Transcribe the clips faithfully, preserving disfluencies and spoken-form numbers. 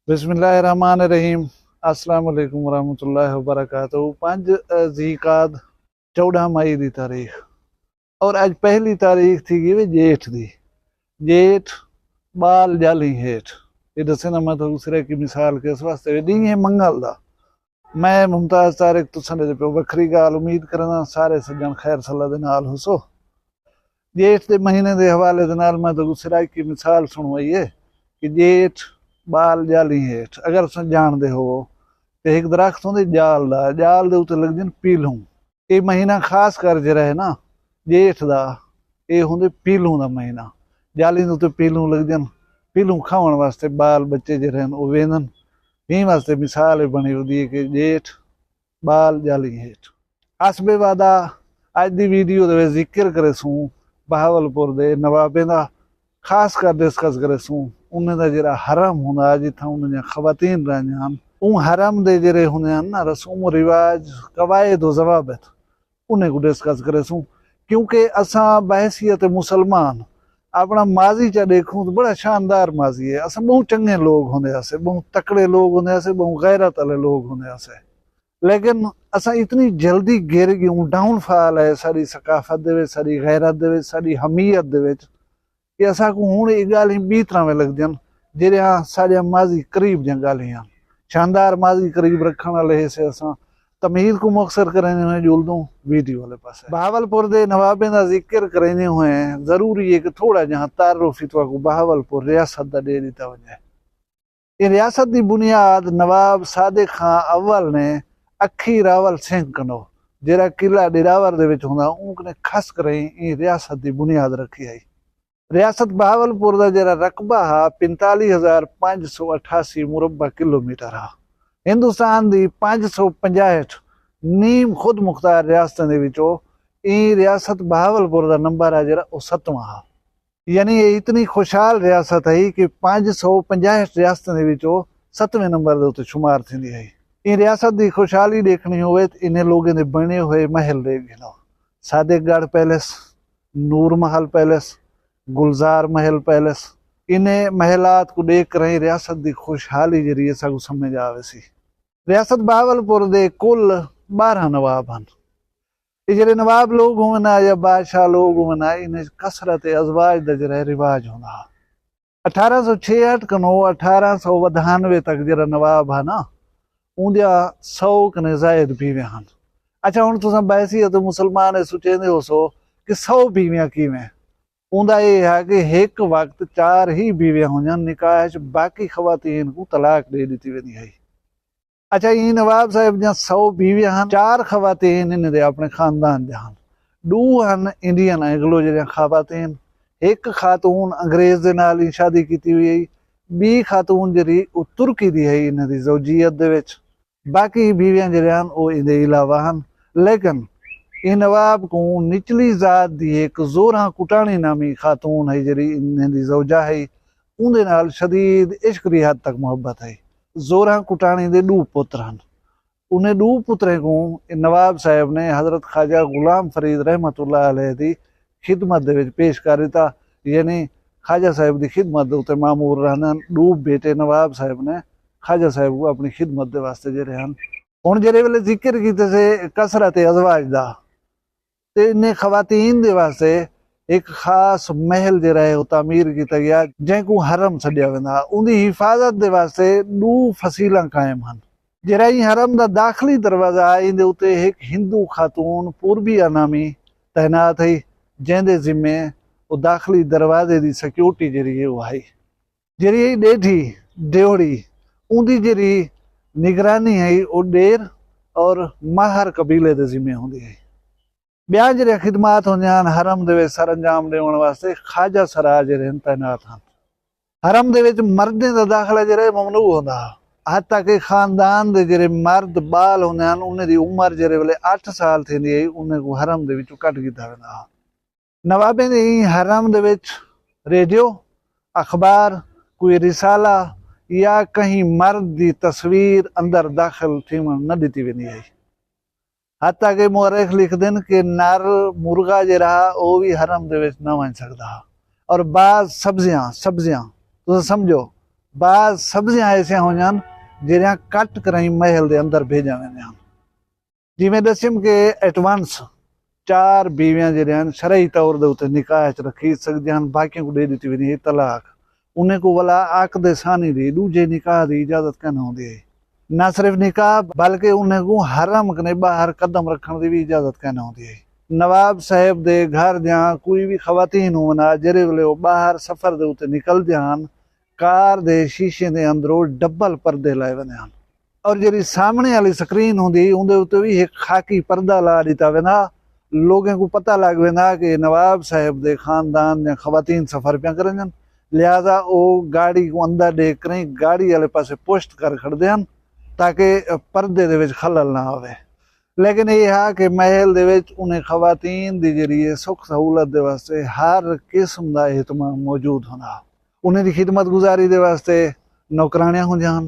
بسم اللہ الرحمن الرحیم۔ السلام علیکم ورحمۃ اللہ وبرکاتہ۔ پنج ذی قعد، چوݙاں مئی دی تاریخ، اور اڄ پہلی تاریخ تھی ڳئی وے ڄیٹھ دی۔ ڄیٹھ ٻال ڄالیں ہیٹھ۔ یہ ݙسینداں میں تہاکوں سرائیکی مثال کس واسطے وے۔ ݙینہہ ہے منگل دا۔ میں ممتاز طارق تساں ݙے پیا وکھری ڳالھ امید کرینداں سارے سڄݨ خیر صلاح دے نال ہوسو۔ ڄیٹھ دے مہینے دے حوالے دے نال میں تہاکوں سرائیکی مثال سݨوائی ہے کہ ڄیٹھ ٻال ڄالیں ہیٹھ۔ اگر تساں ڄاݨدے ہووو تے ہک درخت ہوندے ڄال دا، ڄال دے اتے لڳدن پیلھوں۔ اے مہینہ خاص کر جیڑھا ہے نا ڄیٹھ دا، اے ہوندے پیلھوں دا مہینہ۔ ڄالیں دے اتے پیلھوں لڳدن، پیلھوں کھاوݨ واسطے ٻال ٻچے جیڑھے ہن او ویندن۔ ایں واسطے مثال اے بݨی ہوندی ہے کہ ڄیٹھ ٻال ڄالیں ہیٹھ۔ حسب وعدہ اڄ دی ویڈیو دے وچ ذکر کریسوں بہاول پور دے نوابیں دا، خاص کر ڈسکس کریسوں انہیں دا جیڑھا حرم ہوندا جتھاں انہیں دیاں خواتین رہندیاں ہن۔ اوں حرم دے جیڑھے ہوندے ہن نا رسوم و رواج، قواعد و ضوابط، انہیں کوں ڈسکس کریسوں، کیونکہ اساں بحیثیت مسلمان اپݨا ماضی چا ݙیکھوں تو بڑا شاندار ماضی ہے۔ اساں ٻہوں چنڳے لوگ ہوندے ہاسے، ٻہوں تکڑے لوگ ہوندے ہاسے، ٻہوں غیرت والے لوگ ہوندے ہاسے۔ لیکن اساں اتنی جلدی گر ڳیوں، ڈاؤن فال ہے ساݙی ثقافت دے وچ، ساݙی غیرت دے وچ، ساݙی حمیت دے وچ کہ اساکوں ہݨ اے ڳالھیں ٻئی طرح وے لڳدین جیڑھیاں ساݙیاں ماضی قریب دیاں ڳالھیں ہن۔ شاندار ماضی قریب رکھݨ والے ہیسے اساں۔ تمہید کوں مختصر کریندے ہوئیں ڄلدوں ویڈیو والے پاسے۔ بہاول پور دے نوابیں دا ذکر کریندے ہوئیں ضروری ہے کہ تھوڑا جہاں تعارف ہی تہاکوں بہاول پور ریاست دا ݙے ݙتا ونڄے۔ ایں ریاست دی بنیاد نواب صادق خاں اول نے اکھی راول سنگھ کنوں، جیڑھا قلعہ ݙیراور دے وچ ہوندا، اوں کنے کھس کریں ایں ریاست دی بنیاد رکھی ہئی۔ ریاست بہاول پور دا جیڑھا رقبہ ہا، پنتالیہہ ہزار پنج سو اٹھاسی مربع کلومیٹر ہا۔ ہندوستان دی پنج سو پنجاہٹھ نیم خود مختار ریاستاں دے وچوں ایں ریاست بہاول پور دا نمبر ہا جیڑھا او ستواں ہا۔ یعنی اے اتنی خوشحال ریاست ہئی کہ پنج سو پنجاہٹھ ریاستاں دے وچوں ستویں نمبر دے اتے شمار تھیندی ہئی۔ ایں ریاست دی خوشحالی ݙیکھݨی ہووے تے انہیں لوگیں دے بݨے ہوئے محل ݙیکھ گھنو۔ صادق گڑھ پیلس، نور محل پیلس، گلزار محل پیلس، انہیں محلات کوں ݙیکھ کرائیں ریاست دی خوشحالی جیڑھی ہے ساکوں سمجھ آویسی۔ ریاست بہاول پور دے کل ٻارہاں نواب ہن۔ اے جیڑھے نواب لوگ ہوون ہا یا بادشاہ لوگ ہوون ہا، انہیں کثرت ازواج دا جیڑھا ہے رواج ہوندا ہا۔ اٹھارہ سو چھیہٹھ کنوں اٹھارہ سو ودھانوے تک جیڑھا نواب ہا نا، اوندیاں سو کنے زائد بیویاں ہن۔ اچھا، ہݨ تساں بحیثیت مسلمان اے سوچیندے ہوسو کہ سو بیویاں کیویں؟ اوندا اے ہا کہ ہک وقت چار ہی بیویاں ہوندیاں، نکاح اچ باقی خواتین کوں طلاق ݙے ݙتی ویندی ہئی۔ اچھا، ایں نواب صاحب دیاں سو بیویاں ہن، چار خواتین انہیں دے اپݨے خاندان دیاں ہن۔ ݙو ہن انڈین اینگلو جیڑھیاں خواتین، ہک خاتون انگریز دے نال ایں شادی کیتی ہوئی ہئی، ٻی خاتون جیڑھی او ترکی دی ہئی انہیں دی زوجیت دے وچ۔ باقی بیویاں جیڑھیاں ہن او ایندے علاوہ ہن، لیکن ایں نواب کوں نچلی ذات دی ہک زوراں کٹاݨی نامی خاتون ہئی جیڑھی انہیں دی زوجہ ہئی، اوندے نال شدید عشق دی حد تک محبت ہئی۔ زوراں کٹاݨی دے ݙو پتر ہن۔ انہیں ݙو پتریں کوں نواب صاحب نے حضرت خواجہ غلام فرید رحمۃ اللہ علیہ دی خدمت دے وچ پیش کر ݙتا، یعنی خواجہ صاحب دی خدمت دے اتے مامور رہندے ہن۔ ݙو بیٹے نواب صاحب نے خواجہ صاحب کوں اپݨی خدمت دے واسطے جیڑھے ہن۔ ہݨ جیڑھے ویلے ذکر کیتے سے کثرت ازواج دا، تے انہیں خواتین دے واسطے ہک خاص محل جیڑھا ہے او تعمیر کیتا ڳیا، جیں کوں حرم سݙیا ویندا۔ اوندی حفاظت دے واسطے ݙو فصیلاں قائم ہن۔ جیڑھا ایں حرم دا داخلی دروازہ ہا، ایندے اتے ہک ہندو خاتون پوربیا نامی تعینات ہئی، جیندے ذمے او داخلی دروازے دی سیکیورٹی جیڑھی ہے او ہئی۔ جیڑھی ہئی ݙیڈھی، ڈیوڑی، اوندی جیڑھی نگرانی ہئی او ݙیر اور ماہر قبیلے دے ذمے ہوندی ہئی۔ ٻیاں جیڑھیاں خدمات ہوندیاں ہن، حرم دے وچ سر انجام ݙیوݨ واسطے خواجہ سرا جیڑھے ہن تعینات ہن۔ حرم دے وچ مردیں دا داخلہ جیڑھا ہے ممنوع ہوندا ہا، حتیٰ کہ خاندان دے جیڑھے مرد ٻال ہوندے ہن، انہیں دی عمر جیڑھے ویلے اٹھ سال تھیندی ہئی، انہیں کوں حرم دے وچوں کڈھ گھدا ویندا ہا۔ نوابیں دے ایں حرم دے وچ ریڈیو، اخبار، کوئی رسالہ یا کہیں مرد دی تصویر اندر داخل تھیوݨ نہ ݙتی ویندی ہئی۔ حتیٰ کہ مورخ لکھدن کہ نر مرغا جیڑھا ہا او وی حرم دے وچ نہ ونڄ سڳدا ہا، اور بعض سبزیاں، سبزیاں، تساں سمجھو، بعض سبزیاں ایسیاں ہوندیاں ہن جیڑھیاں کٹ کرائیں محل دے اندر بھیجیاں ویندیاں ہن۔ جیویں ݙسیم کہ ایٹ ونس چار بیویاں جیڑھیاں ہن شرعی طور دے اتے نکاح اچ رکھی سڳدیاں ہن، باقیاں کوں ݙے ݙتی ویندی ہئی طلاق۔ انہیں کوں ولا عقد ثانی دی، ݙوجھے نکاح دی اجازت کائناں ہوندی ہئی۔ نہ صرف نکاح بلکہ انہیں کوں حرم کنے ٻاہر قدم رکھݨ دی وی اجازت کائناں ہوندی ہئی۔ نواب صاحب دے گھر دیاں کوئی وی خواتین ہوون ہا، جیڑھے ویلے او ٻاہر سفر دے اتے نکلدیاں ہن، کار دے شیشے دے اندروں ڈبل پردے لائے ویندے ہن۔ اور جیڑھی سامݨے آلی سکرین ہوندی ہئی، اوندے اتے وی ہک خاکی پردہ لا ݙتا ویندا۔ لوگیں کوں پتہ لڳ ویندا کہ نواب صاحب دے خاندان دیاں خواتین سفر پیاں کریندن، لہذا او گاڑی کوں اندر ݙیکھ کریں گاڑی آلے پاسے پشت کر کھڑدے ہن تاکہ پردے دے وچ خلل نہ آوے۔ لیکن ایہ ہا کہ محل دے وچ انہیں خواتین دی جیڑھی ہے سکھ سہولت دے واسطے ہر قسم دا اہتمام موجود ہوندا۔ انہیں دی خدمت گزاری دے واسطے نوکرانیاں ہوندیاں ہن۔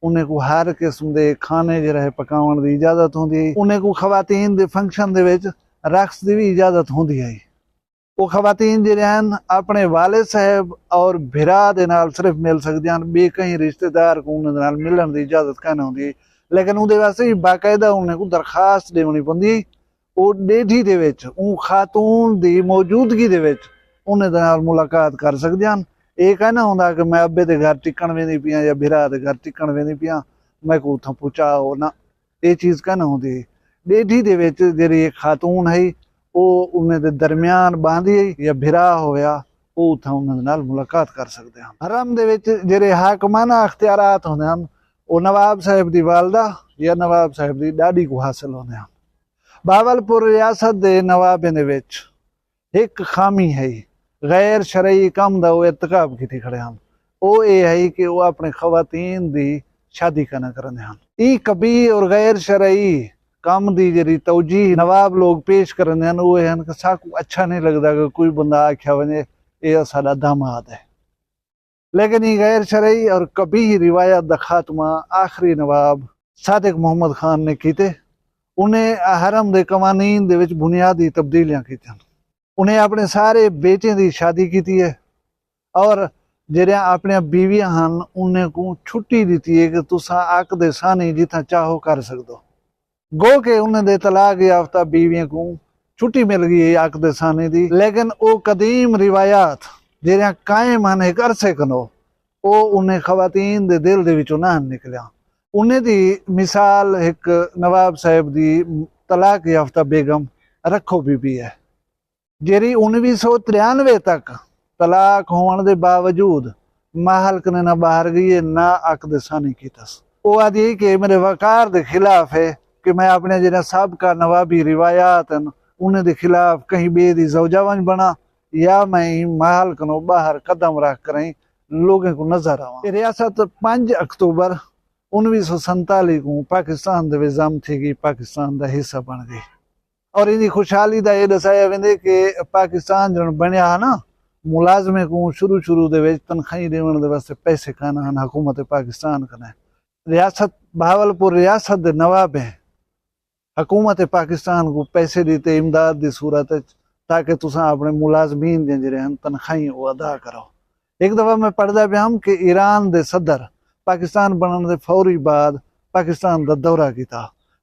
انہیں کوں ہر قسم دے کھانے جیڑھا ہے پکاوݨ دی اجازت ہوندی ہئی۔ انہیں کوں خواتین دے فنکشن دے وچ رقص دی وی اجازت ہوندی ہئی۔ او خواتین جیڑھیاں ہن اپݨے والد صاحب اور بھرا دے نال صرف مل سڳدیاں ہن، ٻئے کہیں رشتہ دار کوں انہیں دے نال ملݨ دی اجازت کائناں ہوندی ہئی۔ لیکن اوندے واسطے وی باقاعدہ انہیں کوں درخواست ݙیوݨی پوندی ہئی۔ او ݙیڈھی دے وچ اوں خاتون دی موجودگی دے وچ انہیں دے نال ملاقات کر سڳدیاں ہن۔ اے کائناں ہوندا کہ میں ابے دے گھر ٹکݨ ویندی پیاں یا بھرا دے گھر ٹکݨ ویندی پیاں، میکوں اتھاں پہنچاؤ نہ۔ اے چیز کائناں ہوندی ہئی۔ ݙیڈھی دے وچ جیڑھی ہک خاتون ہئی، او انہیں دے درمیان ٻہندی ہئی یا بھرا ہویا، او اتھاں انہیں دے نال ملاقات کر سڳدے ہن۔ حرم دے وچ جیڑھے حاکمانہ اختیارات ہوندے ہن، او نواب صاحب دی والدہ یا نواب صاحب دی ݙاݙی کوں حاصل ہوندے ہن۔ بہاولپور ریاست دے نوابیں دے وچ ہک خامی ہئی، غیر شرعی کم دا او ارتکاب کیتی کھڑے ہن۔ او اے ہئی کہ او اپݨے خواتین دی شادی کائناں کریندے ہن۔ ایں قبیح اور غیر شرعی کم دی جیڑھی توجیہ نواب لوگ پیش کریندے ہن، او اے ہن کہ ساکوں اچھا نہیں لڳدا کہ کوئی بندہ آکھیا ونڄے، اے ساݙا داماد ہے۔ لیکن ایں غیر شرعی اور قبیح روایت دا خاتمہ آخری نواب صادق محمد خان نے کیتے۔ انہیں حرم دے قوانین دے وچ بنیادی تبدیلیاں کیتیاں۔ انہیں اپݨے سارے بیٹیں دی شادی کیتی ہے اور جیڑھیاں اپݨیاں بیویاں ہن، انہیں کوں چھٹی ݙتی ہے کہ تساں عقد ثانی جتھاں چاہو کر سڳدو۔ گو کہ انہیں دے طلاق یافتہ بیویاں کوں چھٹی مل ڳئی ہے عقد ثانی دی، لیکن او قدیم روایات جیڑھیاں قائم ہن ہک عرصے کنوں، او انہیں خواتین دے دل دے وچوں نہ ہن نکلیاں۔ انہیں دی مثال ہک نواب صاحب دی طلاق یافتہ بیگم رکھو بی بی ہے۔ جیڑھی انویہہ سو تریانوے تک طلاق ہووݨ دے باوجود محل کنے نہ ٻاہر ڳئی ہے، نہ عقد ثانی کیتس۔ او آہدی ہے کہ میݙے وقار دے خلاف ہے کہ میں اپݨیاں جیڑھیاں سابقہ نوابی روایات ہن، انہیں دے خلاف کہیں ٻئے دی زوجہ ونڄ بݨاں یا میں ایں محل کنوں ٻاہر قدم رکھ کرائیں لوگیں کوں نظر آواں۔ اے ریاست پنج اکتوبر انویہہ سو سنتالیہہ کوں پاکستان دے وچ ضم تھی ڳئی، پاکستان دا حصہ بݨ ڳئی۔ اور ایندی خوشحالی دا اے ݙسایا ویندے کہ پاکستان جݙݨ بݨیا ہا نا، ملازمیں کوں شروع شروع دے وچ تنخواہیں ݙیوݨ دے واسطے پیسے کائناں ہن حکومت پاکستان کنے۔ ریاست بہاولپور ریاست دے نوابیں حکومت پاکستان کوں پیسے ݙتے امداد دی صورت وچ، تاکہ تساں اپݨے ملازمین دیاں جیڑھیاں ہن تنخواہیں او ادا کرو۔ ہک دفعہ میں پڑھدا پیا ہم کہ ایران دے صدر پاکستان بݨݨ دے فوری بعد پاکستان دا دورہ کیتا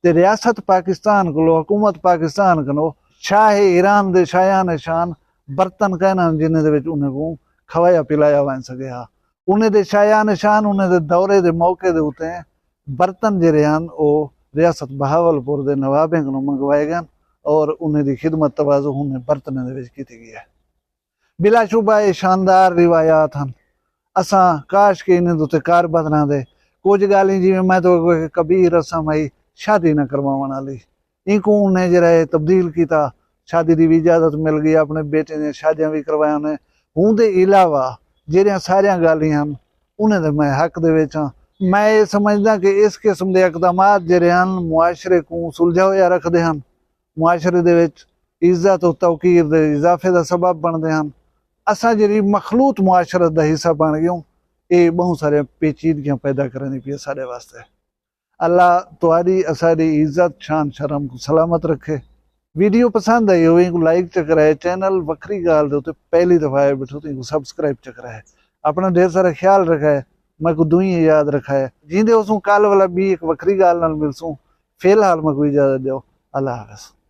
تے ریاست پاکستان کولو، حکومت پاکستان کنوں شاہ ایران دے شایان شان برتن کائناں ہن جنہیں دے وچ انہیں کوں کھوایا پلایا ونڄ سڳے ہا۔ انہیں دے شایان شان انہیں دے دورے دے موقع دے اتے برتن جیڑھے ہن او ریاست بہاولپور دے نوابیں کنوں منگوائے ڳئے ہن اور انہیں دی خدمت تواضع انہیں برتنیں دے وچ کیتی ڳئی ہے۔ بلا شبہ اے شاندار روایات ہن۔ اساں کاش کہ انہیں دے اتے کار بدھنا دے۔ کجھ ڳالھیں جیویں میں تہاکوں آکھیا قبیح رسم ہئی، شادی نہ کرواوݨ آلی۔ اینکوں انہیں جیڑھا ہے تبدیل کیتا، شادی دی وی اجازت مل ڳئی، اپݨے بیٹے دیاں شادیاں وی کروائیاں انہیں۔ ہوں دے علاوہ جیڑھیاں ساریاں ڳالھیں ہن انہیں دے میں حق دے وچ ہاں۔ میں اے سمجھداں کہ اس قسم دے اقدامات جیڑھے ہن معاشرے کوں سلجھا ہویا رکھدے ہن، معاشرے دے وچ عزت و توقیر دے اضافے دا سبب بݨدے ہن۔ اساں جیڑھی مخلوط معاشرت دا حصہ بݨ ڳیوں، اے ٻہوں ساریاں پیچیدگیاں پیدا کریندی پئی ہے ساݙے واسطے۔ اللہ تہاݙی اساݙی عزت شان شرم کوں سلامت رکھے۔ ویڈیو پسند آئی ہووے اینکوں لائک چا کرائے، چینل وکھری ڳالھ دے اتے پہلی دفعہ آئے ٻیٹھو تاں اینکوں سبسکرائب چا کرائے۔ اپݨا ڈھیر سارا خیال رکھائے۔ میکوں دوئیں یاد رکھائے۔ جیندے ہوسوں کل ولا ٻی ہک وکھری ڳالھ نال ملسوں۔ فی الحال میکوں اجازت ݙیو۔ اللہ حافظ۔